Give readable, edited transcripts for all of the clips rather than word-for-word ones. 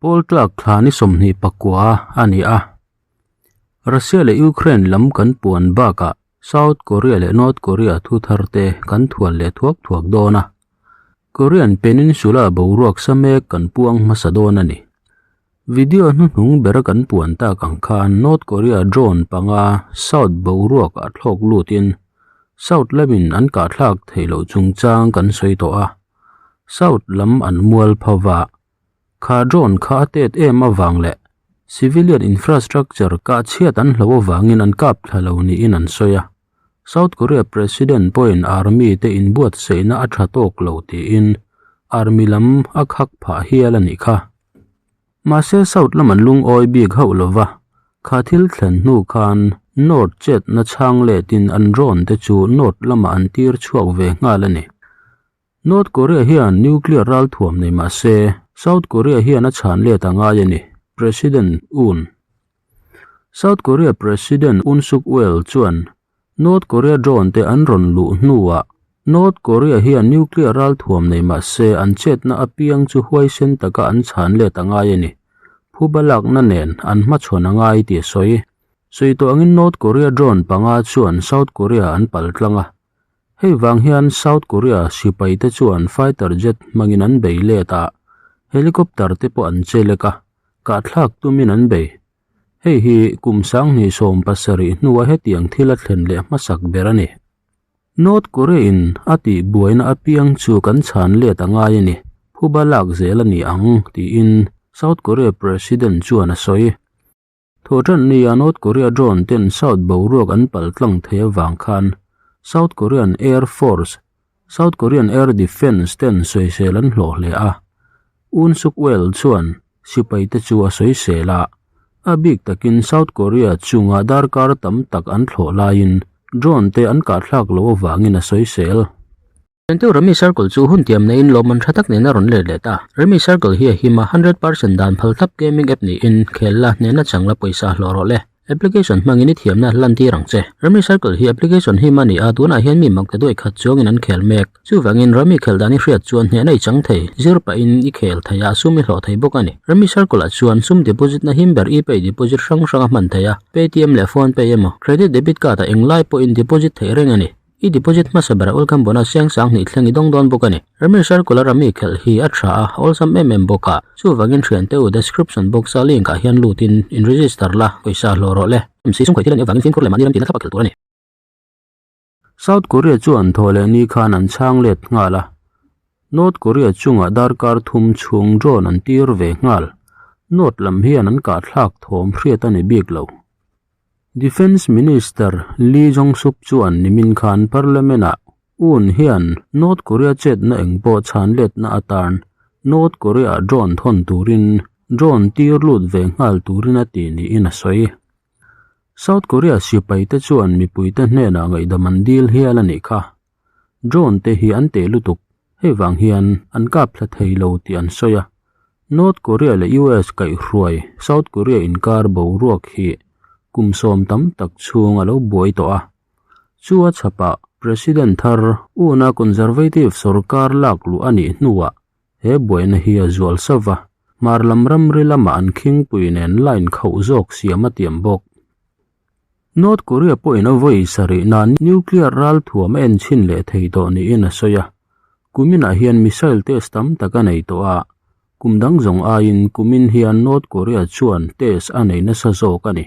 Pawl tlak thla ni 29 a ni a. Russia leh Ukraine lam kan puan bakah South Korea leh North Korea thu thar te kan thual leh thuak thuak dawn a. Korean Peninsula boruak sa mek kan puang hmasa dawn a ni. Video hnuhnung bera kan puan tak ang khan North Korea drone panga South boruak ah thlawk lutin South lamin an kahthlak theih loh chungchang kan sawi tawh a. South lam an mual phova Kha drone kha a tet em avang leh civilian infrastructure kah chhiat an hlo avangin an kap thla lo niin an sawi a. South Korea President pawhin army te inbuatsaihna a tha tawk lo tiin army lam a khak phah hial a nih kha. Mahse South lam an lungawi bik hauh lova, kha thil thlen hnu khan North chetna chhang letin an drone te chu North lamah an tir chhuak ve nghal a ni. North Korea hian nuclear ralthuam nei mah se, South Korea hian a chhan let a ngai a ni, President Un. South Korea President Un Suk Yeol chuan North Korea drone te an rawn luh hnuah North Korea hian nuclear ralthuam nei mah se an chetna apiang chu huaisen taka an chhan let a ngai a ni, phuba lakna nen an hmachhawn a ngai tih a sawi. Sawi tawh angin North Korea drone panga chuan South Korea an paltlang a, Hei vang hian South Korea sipai te chuan fighter jet hmangin an bei let a, helicopter te pawh an che lek a, kahthlak tumin an bei. Hei hi kum 2017 hnua hetiang thil a thlen leh hmasak ber a ni. North Korea in a tih buaina apiang chu kan chhan let a ngai a ni, phuba lak zel a ni ang, tiin South Korea President chuan a sawi. Thawhṭan nia North Korea drone ten South boruak an pal tlang thei avang khan South Korean Air Force, South Korean Air Defense ten sawisel an hlawh hle a. Un Suk Yeol chuan sipai te chu a sawisel a, a bik takin South Korea chunga darkar tam tak an thlawh laiin drone te an kahthlak loh avangin a sawisel. Entu Rummy Circle chu hun tiam neiin lawmman tha tak nen a rawn let leh ta. Rummy Circle hi a him a, 100% dan phal thlap gaming app niin khel la hnehna chang la pawisa hlawh rawh le. Application hmangin i thiamna lan tir ang che. Rummy Circle hi application him a ni a, tunah hian mi mak ta duai khat chuangin an khel mek. Chuvangin Rummy khel dan i hriat chuan hnehna i chang thei, zir pahin i khel thei a, sum i hlawh thei bawk a ni. Rummy Circle ah chuan sum deposit na him ber e-pay deposit hrang hrang a hman thei a, Paytm leh PhonePe emaw, credit debit card ah englai pawhin deposit theih reng a ni. I deposit hmasa berah welcome bonus siang 20 thleng i dawng dawn bawk a ni. Rummy Circle a Rummy khelh hi a tha a, awlsam em em bawk a. Chuvangin thiante u description box a link ah hian lutin in register la, pawisa hlawh rawh le. MC sum khawih thil a nih avangin fimkhur leh mahni ram tihna thlap a khelh tur a ni. South Korea chuan thaw leh ni khan an chhang let nghal a, North Korea chungah darkar thum chhung drone an tir ve nghal. North lam hian an kahthlak thawm hriat a ni bik lo. Defence Minister Lee Jong-sup chuan nimin khan Parliament-ah Un hian North Korea chetna eng pawh chhan letna atan North Korea-ah drone thawn turin drone tir lut ve nghal turin a ti niin a sawi. South Korea sipaite chuan mipuite hnenah ngaihdam an dil hial a nih kha. Drone te hi an teh lutuk, hei vang hian an kap thla thei lo tih an sawi a. North Korea leh US kaihhruai South Korea inkar boruak hi kum sawm tam tak chhung a lo buai tawh a. Chu a chhapah President thar una Conservative sorkar lak luh a nih hnuah he buaina hi a zual sauh va, hmar lam ramri lamah an khingpui nen line khauh zawk siam a tiam bawk. North Korea pawhin a vawi sarih nan nuclear ralthuam a enchhin leh thei tawh niin a sawi a. Kuminah hian missile test tam tak a nei tawh a, kum dang zawng aiin kumin hian North Korea chuan test a nei nasa zawk a ni.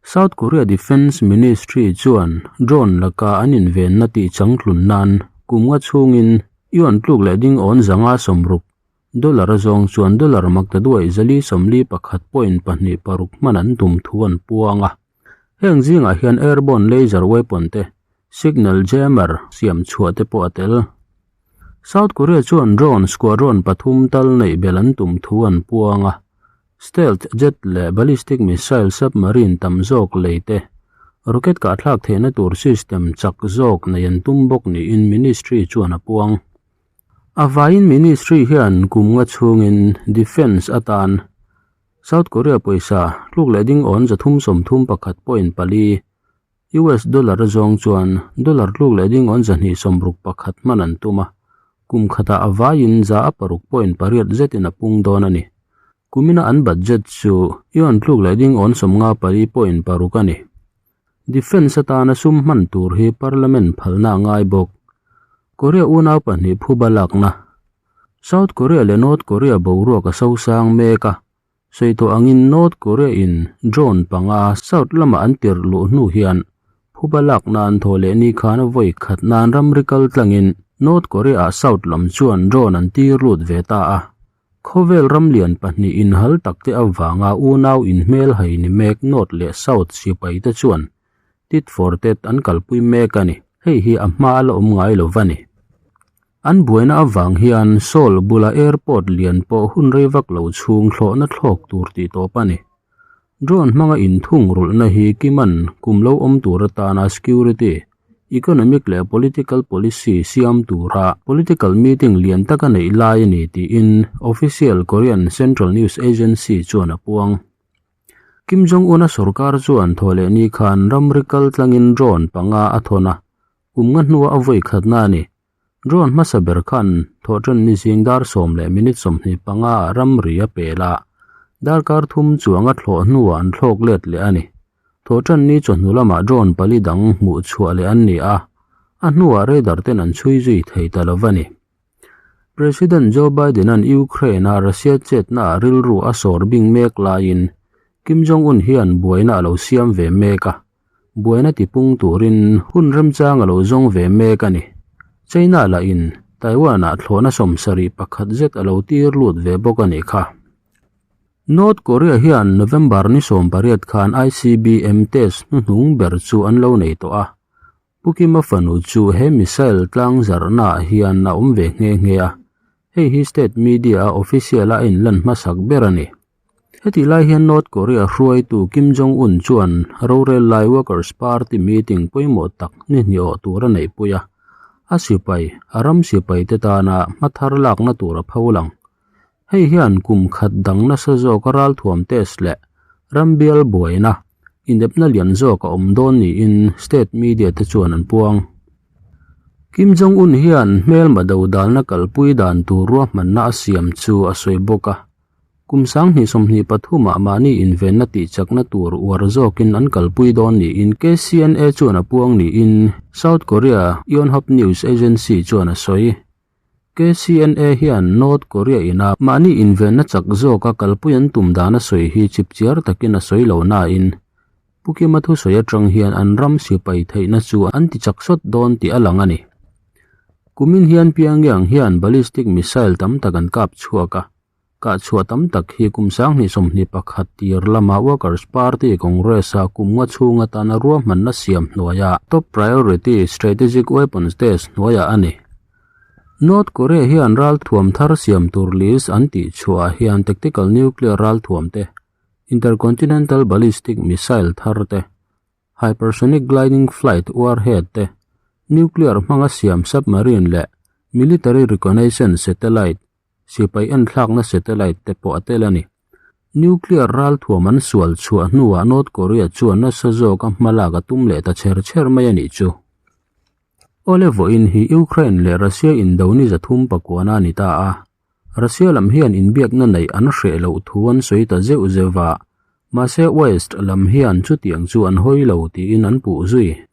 South Korea Defence Ministry chuan drone laka an invenna tih changtlun nan kum nga chhungin yuan tluk leh ding awn 560 Dollar a zawng chuan dollar mak ta duai 441 point pahnih paruk hman an tum thu an puang a. Heng zingah hian airborne laser weapon te, signal jammer siam chhuah te pawh a tel. South Korea chuan drone squadron pathum tal neih belh an tum thu an puang a. Stealth jet leh ballistic missile submarine tam zawk lei te, rocket kahthlak theihna tur system chak zawk nei an tum bawk niin ministry chuan a puang. A vaiin ministry hian kum nga chhungin defence atan South Korea pawisa tluk leh ding awn 331 point pali US dollar a zawng chuan dollar tluk leh ding awn 261 hman an tum a, kum khatah a vaiin za a paruk point pariat zetin a pung dawn a ni. Kumina an budget chu yuan tluk leh ding awn 54 point 6 a ni. Defence atana sum hman tur hi parliament phalna a ngai bawk. Korea unau pahnih phuba lakna. South Korea leh North Korea boruak a sosang mek a, sawi tawh angin North Korea in drone panga South lama an tirh luh hnu hian phuba lak nan thaw leh ni khan vawi khat nan ramri kal tlangin North Korea ah South lam chuan drone an tir lut ve ta a. Khawvel ram lian pahnih inhal takte avanga unau inhmel hai ni mek North leh South sipai te chuan tit for tet an kalpui mek a ni. Hei hi a hma a la awm ngai lo va ni. An buaina avang hian Seoul bula airport lian pawh hun rei vak lo chhung thlawhna thlawk tur tih tawp a ni. Drone hmanga inthung rulhna hi Kiman kum lo awm tur atana security, economic leh political policy siam tura political meeting lian tak a neih lai a ni tiin official Korean Central News Agency chuan a puang. Kim Jong-un-a sorkar chuan thawhlehni khan ramri kal tlangin drone panga a thawn a, kum nga hnua a vawi khatna a ni. Drone hmasa ber khan thawhṭan ni zing dar sawm leh minute 25 ah ramri a pel a, darkar thum chuang a thlawh hnuah an thlawk let leh a ni. Thawhṭan ni chawhnu lamah drone pali dang hmuh chhuah leh an ni a, a hnuah radar ten an chhui zui thei ta lo va ni. President Joe Biden-a'n Ukraine-a Russia chetnaah rilru a sawr bing mek laiin Kim Jong-un hian buaina a lo siam ve mek a, Buaina tipung turin hun remchang a lo zawng ve mek a ni. China lahin Taiwan-ah thlawhna 71 zet a lo tir lut ve bawk a nih kha. North Korea hian November ni 18 khan ICBM test hnuhnung ber chu an lo nei tawh a. Pu Kim-a fanu chu he missile tlang zarhnaah hian a awm ve nghe nghe a. Hei hi state media-a official-a a inlan hmasak ber a ni. Hetih lai hian North Korea hruaitu Kim Jong-un chuan rorel lai Workers Party meeting pawimawh tak ni hnih awh tur a neihpui a, a sipai, a ram sipai te tana hma thar lakna tur a pho lang. Hei hian kum khat dang nasa zawka ralthuam test leh ram bial buaina inepna lian zawk a awm dawn niin state media te chuan an puang. Kim Jong-un hian hmelma dodalna kalpui dan tur ruahmanna a siam chu a sawi bawk a. Kum 2023 ah mahni invenna tih chakna tur uar zawkin an kalpui dawn niin KCNA chuan a puang niin South Korea Yonhap News Agency chuan a sawi. KCNA hian North Korea ina mahni invenna chak zawka kalpui an tum dan a sawi hi chipchiar takin a sawi lo nain Pu Kima thusawi atang hian an ram sipai theihna chu an ti chak sawt dawn tih a lang a ni. Kumin hian Pyongyang hian ballistic missile tam tak an kap chhuak a. Kah chhuah tam tak hi kum 2021 tir lama Workers Party Congress-a kum nga chhung atana ruahmanna siam hnuaia Top Priority Strategic Weapons Test hnuaiah a ni. North Korea hian ralthuam thar siam tur list an tih chhuahah hian tactical nuclear ralthuam te, intercontinental ballistic missile thar te, hypersonic gliding flight warhead te, nuclear hmanga siam submarine leh military reconnaissance satellite Sipai enthlakna satellite te pawh a tel a ni. Nuclear ralthuam an sual chhuah hnuah North Korea chuan nasa zawka hmalak a tum leh ta chher chher mai a nih chu. Awle vawiin hi Ukraine leh Russia indo ni zathum pakuana a ni ta a. Russia lam hian inbiakna neih an hreh loh thu an sawi ta zeuh zeuh va, mahse West lam hian chutiang chu an hawi lo tiin an puh zui.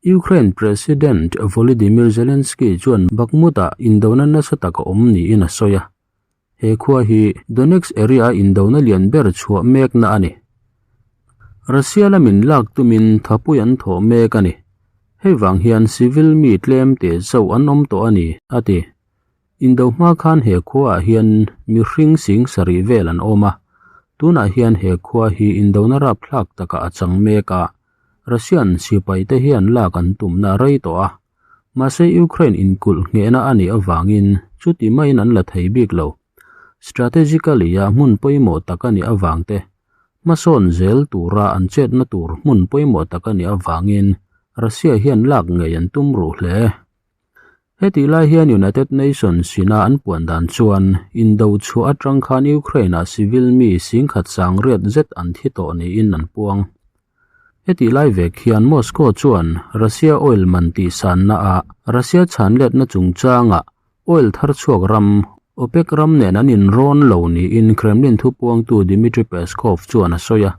Ukraine President Volodymyr Zelensky chuan Bakhmut-ah indona nasa tak a awm niin a sawi a. He khua hi Donetsk area-a indona lian ber chhuah mekna a ni. Russia lamin lak tumin thapui an thawh mek a ni. Hei vang hian civil mi tlem te chauh an awm tawh a ni, a ti. Indo hma khan he khuaah hian mihring sing sarih vel an awm a. Tunah hian he khua hi indona rapthlak takah a chang mek a. Russian sipai te hian lak an tumna a rei tawh a, mahse Ukraine inkulh nghehna a nih avangin chuti maiin an la thei bik lo. Strategically a hmun pawimawh tak a nih avang te, hmasawn zel tura an chetna tur hmun pawimawh tak a nih avangin Russia hian lak ngei an tum ruh hle. Hetih lai hian United Nations ina an puan dan chuan indo chhuah atang khan Ukraine-ah civil mi singkhat sang riat zet an thi tawh niin an puang. Hetih lai vek hian Moscow chuan Russia oil man tihsanna ah Russia chhanletna chungchangah oil thar chhuak ram. OPEC ram nen an inrawn lo niin Kremlin thupuangtu Dmitry Peskov chuan a sawi a,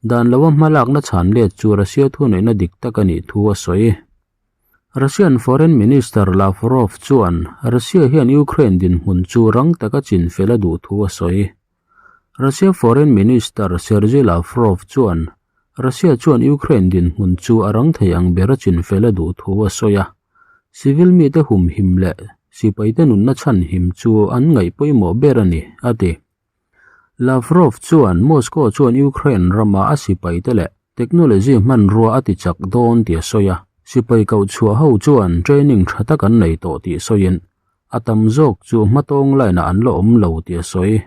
dan loa hmalakna chhan let chu Russia thuneihna dik tak a nih thu a sawi. Russian Foreign Minister Lavrov chuan Russia hian Ukraine dinhmun chu rang taka chinfel a duh thu a sawi. Russia Foreign Minister Sergei Lavrov chuan Russia chuan Ukraine dinhmun chu a rang thei ang bera chinfel a duh thu a sawi a. Civil mite humhim leh sipaite nunna chhanhim chu an ngaih pawimawh ber a ni, a ti. Lavrov chuan Moscow chuan Ukraine rama a sipaite leh technology hmanrua a tichak dawn tih a sawi a. Sipai kohchhuah ho chuan training tha tak an nei tawh tih sawiin a tam zawk chu hmatawng line ah an la awm lo tih a sawi.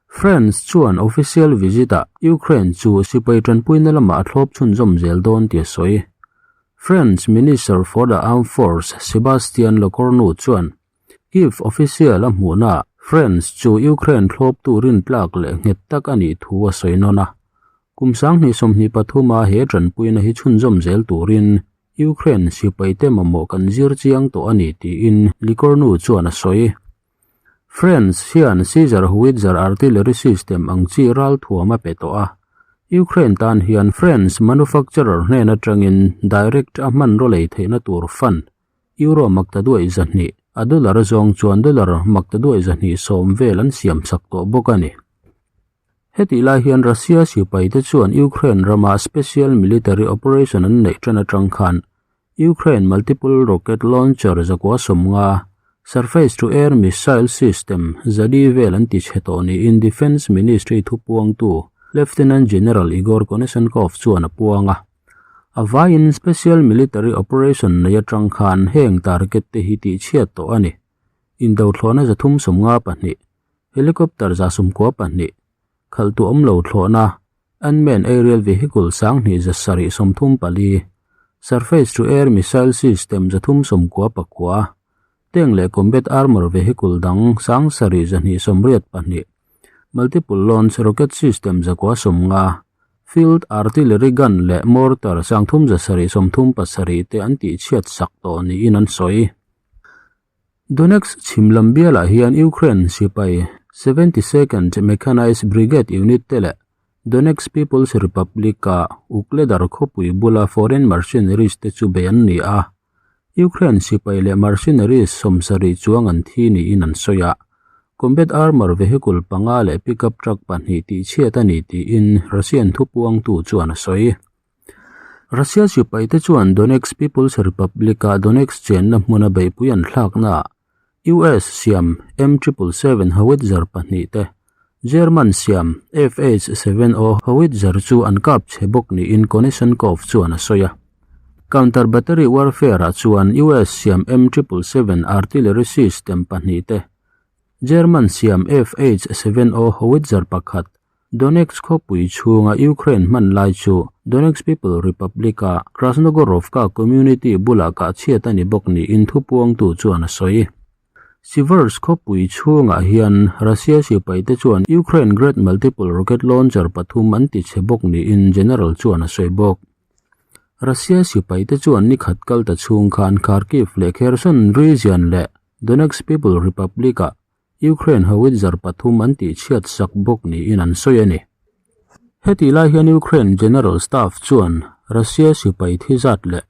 France chuan official visit ah Ukraine chu sipai tanpuina lamah a thlawp chhunzawm zel dawn tih a sawi. France Minister for the Armed Force Sebastien Lecornu chuan Kyiv official a hmuhnaah France chu Ukraine thlawptu rintlak leh nghet tak a nih thu a sawi nawn a. Kum 2023 a he tanpuina hi chhunzawm zel turin Ukraine sipaite mamawh kan zir chiang tawh a ni tiin Lecornu chuan a sawi. France hian Caesar Howitzer artillery system ang chi ral thuam a pe tawh a. Ukraine tan hian France manufacturer hnen atangin direct a hmanraw lei theihna tur fund Euro maktaduaih 200, a dollar zawng chuan dollar maktaduaih 210 vel an siam sak tawh bawk a ni. Hetih lai hian Russia sipaite chuan Ukraine rama special military operation an neih tan atang khan Ukraine multiple rocket launcher 150, surface-to-air missile system zali vel an ti chhe tawh niin Defence Ministry thupuangtu Lieutenant General Igor Konashenkov chuan a puang a. A vaiin special military operation nei atang khan heng target te hi tihchhiat tawh a ni. Indothlawhna 352. Helicopter 92, khalh tu awm lo thlawhna, Unmanned Aerial Vehicle 2734, Surface to Air Missile System 399, Tank leh Combat Armour Vehicle dang 7282, Multiple Launch Rocket System 950, Field Artillery Gun leh Mortar 3737 te an tihchhiat sak tawh niin an sawi. Donetsk chhim lam bialah hian Ukraine sipai 72nd Mechanized Brigade unit te leh Donetsk People's Republic-a Ugledar khawpui bula foreign mercenaries te chu bei an ni a. Ukraine sipai leh mercenaries 70 chuang an thi niin an sawi a. Combat armour vehicle panga leh pickup truck pahnih tihchhiat a ni tiin Russian thupuangtu chuan a sawi. Russia sipaite chuan Donetsk People's Republic-a Donetsk chenna hmuna beihpui an thlaknaah US siam M triple seven howitzer pahnih te, German siam FH seven O howitzer chu an kap chhe bawk niin Konashenkov chuan a sawi a. Counter battery warfare-ah chuan US siam M triple seven artillery system pahnih te, German siam FH seven O howitzer pakhat, Donetsk khawpui chhunga Ukraine hman lai chu Donetsk People Republic-a Krasnogorovka community bulah kah chhiat a ni bawk niin thupuangtu chuan a sawi. Siversk khawpui chhungah hian Russia sipaite chuan Ukraine Grad multiple rocket launcher pathum an ti chhe bawk niin General chuan a sawi bawk. Russia sipaite chuan ni khat kal ta chhung khan Kharkiv leh Kherson region leh Donetsk People Republic-ah Ukraine howitzer pathum an tihchhiat sak bawk niin an sawi a ni. Hetih lai hian Ukraine General Staff chuan Russia sipai thi zat leh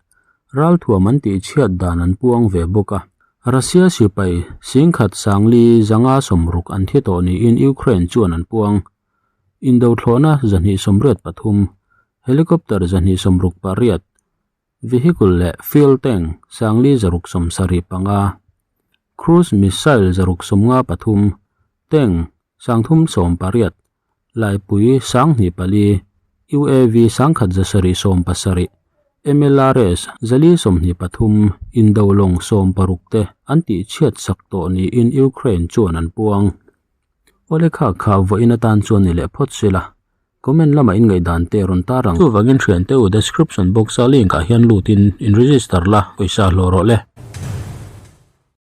ralthuam an tihchhiat dan an puang ve bawk a. Russia sipai singkhat sangli zanga sawmruk an thi tawh niin Ukraine chuan an puang. Indothlawhna 283, helicopter 268, Vehicle leh fuel tank 575, cruise missile 653, tank 318, laipui 24, UAV 1770, MLRS 423, indolawng 60 te an tihchhiat sak tawh niin Ukraine chuan an puang. Awle kha kha vawiin atan chuan ni leh phawt sela. Comment lamah in ngaihdan te rawn tar ang. Chuvangin thiante u description box a link ah hian lut in in register la pawisa hlawh rawh le.